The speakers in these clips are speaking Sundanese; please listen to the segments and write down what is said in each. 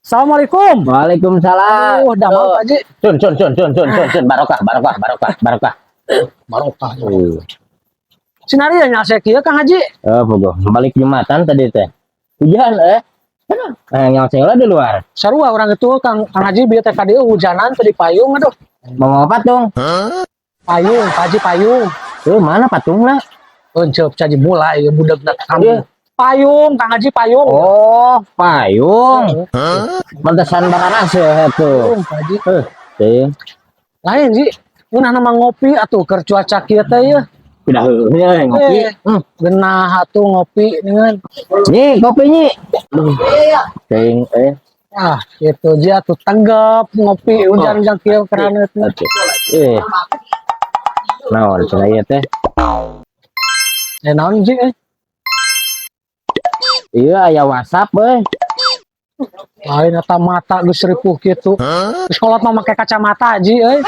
Assalamualaikum. Waalaikumsalam. Oh, damang, Pak Haji. Cun cun cun cun cun cun cun, barokah barokah barokah barokah. Barokah. Sinari ya nyasek kieu, Kang Haji. Oh, bogo. Balik Jumatan tadi teh. Hujan eh. Eh, nyoseng lah di luar. Sarua urang itu, Kang Kang Haji, bieu teh ka dieu hujanan teh di payung, aduh. Mau apa dong? Payung, Pak Haji, payung. Tuh, mana patungna? Enceup caji mulai ya budegna kamu. Iya. Payung, Kang Haji, payung. Oh, payung. Pantesan bararas ya itu. Payung, Pak Haji. Eh, teh. Lain sih. Ngeunah nama ngopi atuh keur cuaca kieu teh ya. Udah heueuh ngopi. Eh. Genah atuh ngopi dengan. Nyi, kopi nyi. Aduh. Teuing eh. Ah, gitu aja tuh tanggap ngopi hujan-hujan kieu keranet. Atuh. Eh. Naon cenah ieu teh? Eh, naon ji eh? Iya, aya WhatsApp euy. Lain eta mata geus ripuh kitu. Geus kolot mah make kacamata, Ji euy.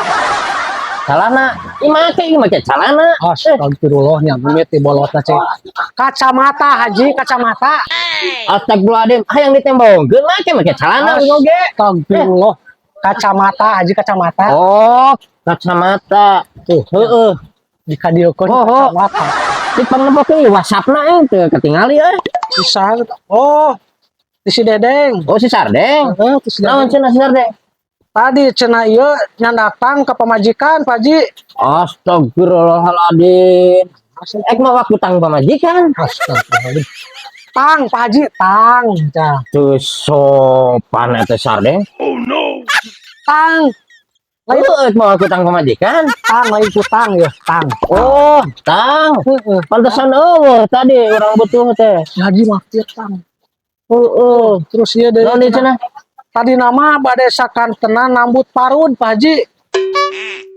Calana, ieu make, ieu make calana. Astagfirullah nya mimiti bolotna cek. Kacamata, Haji, kacamata. Astagfirullahaladzim, hayang ditembongkeun make make calana oge. Astagfirullah. Kacamata, Haji, kacamata. Oh, kacamata. Tuh, Heeh. di kadieukeun Oh. kacamata. Di pangnempokeun ieu WhatsApp-na eh teu ketingali euy. Bisa. Oh, di si Dedeng. Oh, si Sardeng. Heeh, di si Naon Dedeng. cenah si Sardeng? Tadi cenah ieu nyandatang ke pamajikan, Pak Haji. Astagfirullahaladzim. Ek mawa kutang pamajikan. Astagfirullahaladzim. Tang, Pak Haji, tang. Cah. Teu sopan eta Sardeng. Tang. Lain ek mawa kutang pamajikan. Tang, lain kutang ya, tang. Oh, tang. Heeh. Pantesan euweuh tadi urang butuh teh. Si Haji mah kieu tang. Heeh. Terus ieu deui. Naon deui cenah? Tadi nama bade sakantenan nambut parud, Pak Haji.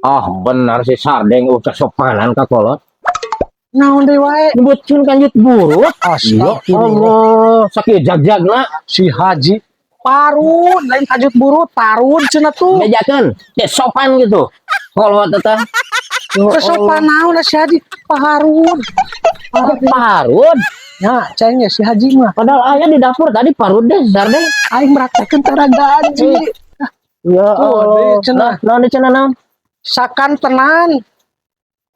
Ah, benar si Sardeng kesopanan ka kolot. Naon deui wae? Nyebutkeun kanjut burut. Ya Astagfirullah. Allah, sakieu jag-jagna. Si Haji parud, lain kanjut burut, parud cenah tuh. Bejakeun, teh sopan gitu. Kolot eta. Ya Kesopan naon si Haji? Parud. Allah, parud. Ya, cengnya si Haji mah. Padahal aya di dapur tadi parud deh si Sardeng. Aing meraktekeun tara gaji. Ya Tuh, Allah. deui cenah. Nah, naon deui cenah naon? Sakantenan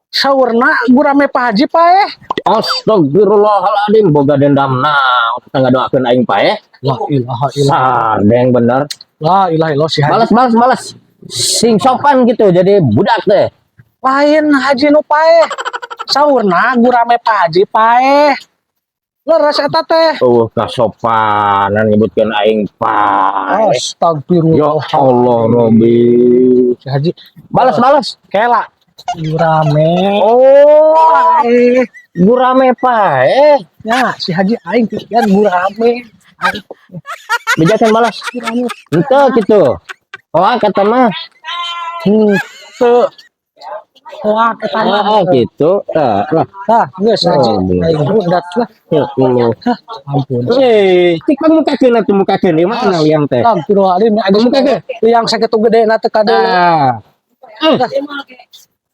saurna gurame Pak Haji paeh. Astagfirullahaladzim, boga dendam naon tangga doakeun aing paeh. La ilaha illallah. Sardeng bener. La ilaha illallah si Haji. Balas balas balas. Sing sopan gitu jadi budak teh. Lain Haji nu paeh. Saurna gurame Pak Haji paeh. Leres eta teh. Oh, kasopanan nyebutkeun aing paeh. Ya Astagfirullah. Allah, Robi. Si Haji Balas balas. Kela. Gurame. Oh, Paeh. Gurame paeh. Ya, si Haji aing pikiran gurame. Aing Bejakeun balas. gurame. Henteu gitu. Oh, kata mah. Teu. Hoak eta mah. Ah, gitu. Tah, lah. Tah, geus Haji. Oh, Aing budak lah. Ya Allah. Hah, ampun. Eh, cik pang mukakeun atuh, mukakeun ieu mah liang teh. Astagfirullahaladzim, ada Mukakeun. yang sakitu gede na teu kade. Ah.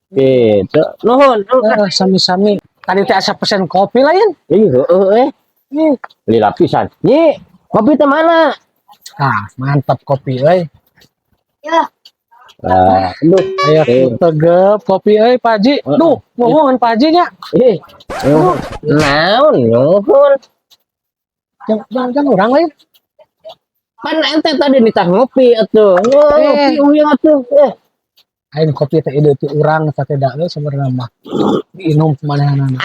Gitu. Nuhun. Eh, sami-sami. Tadi teh asa pesen kopi lain. Ih, heeh eh. Ih. Lila pisan. Nyi, kopi teh mana? Ah, mantap kopi euy. Ah, aduh. Aya Eh. tegep kopi euy, Pak Haji. Heeh. Duh, nuhun Pak Haji nya. Ih, nuhun. Naon nuhun? Jangan jangan, jangan urang lain. Pan ente tadi nitah ngopi atuh. Wah, Eh. ngopi uyang atuh. Eh, Aing kopi teh ide ti urang eta teh da euy sebenarnya mah. Diinum kumanehanana.